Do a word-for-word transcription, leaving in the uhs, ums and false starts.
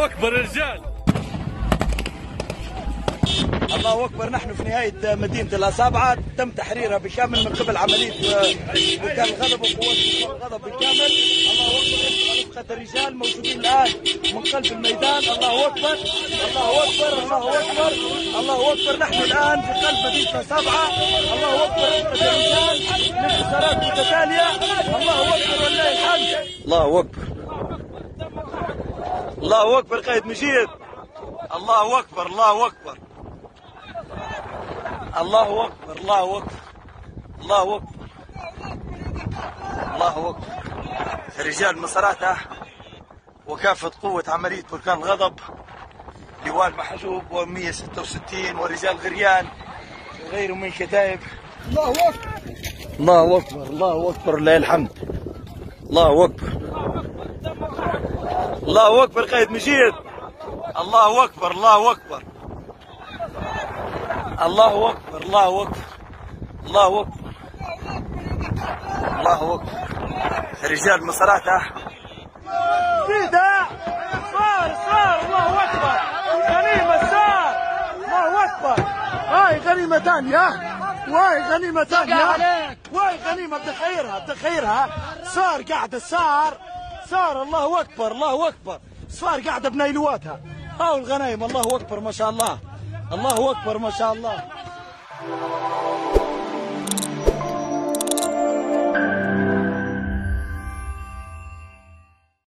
أكبر يا رجال. الله أكبر، نحن في نهاية مدينة الأصابعة، تم تحريرها بكامل من قبل عملية، آه، بركان الغضب وقوات الغضب بالكامل. الله أكبر، رفقة الرجال موجودين الآن من قلب الميدان. الله أكبر، الله أكبر، الله أكبر، الله أكبر. نحن الآن في قلب مدينة الأصابعة. الله أكبر، رفقة الرجال، انتصارات متتالية. الله أكبر، ولله الحمد. الله أكبر. الله أكبر قائد مجيد. الله أكبر، الله أكبر. الله أكبر، الله أكبر. الله أكبر. الله أكبر. رجال مصراته وكافة قوة عملية بركان الغضب، لواء المحجوب و166 ورجال غريان غير من كتائب. الله أكبر، الله أكبر، الله أكبر، لله الحمد. الله أكبر. الله أكبر قائد مجيد. الله أكبر، الله أكبر. الله أكبر، الله أكبر، الله أكبر، الله أكبر. رجال مصراته. زيد. صار، صار، الله أكبر. غنيمة صار. الله أكبر. هاي غنيمة تانية. وهاي غنيمة تانية. وهاي غنيمة بتخيرها، بتخيرها. صار قاعدة، صار. صار، الله أكبر، الله أكبر. صار قاعدة بنيلواتها. هاو الغنايم، الله أكبر، ما شاء الله. الله أكبر، ما شاء الله.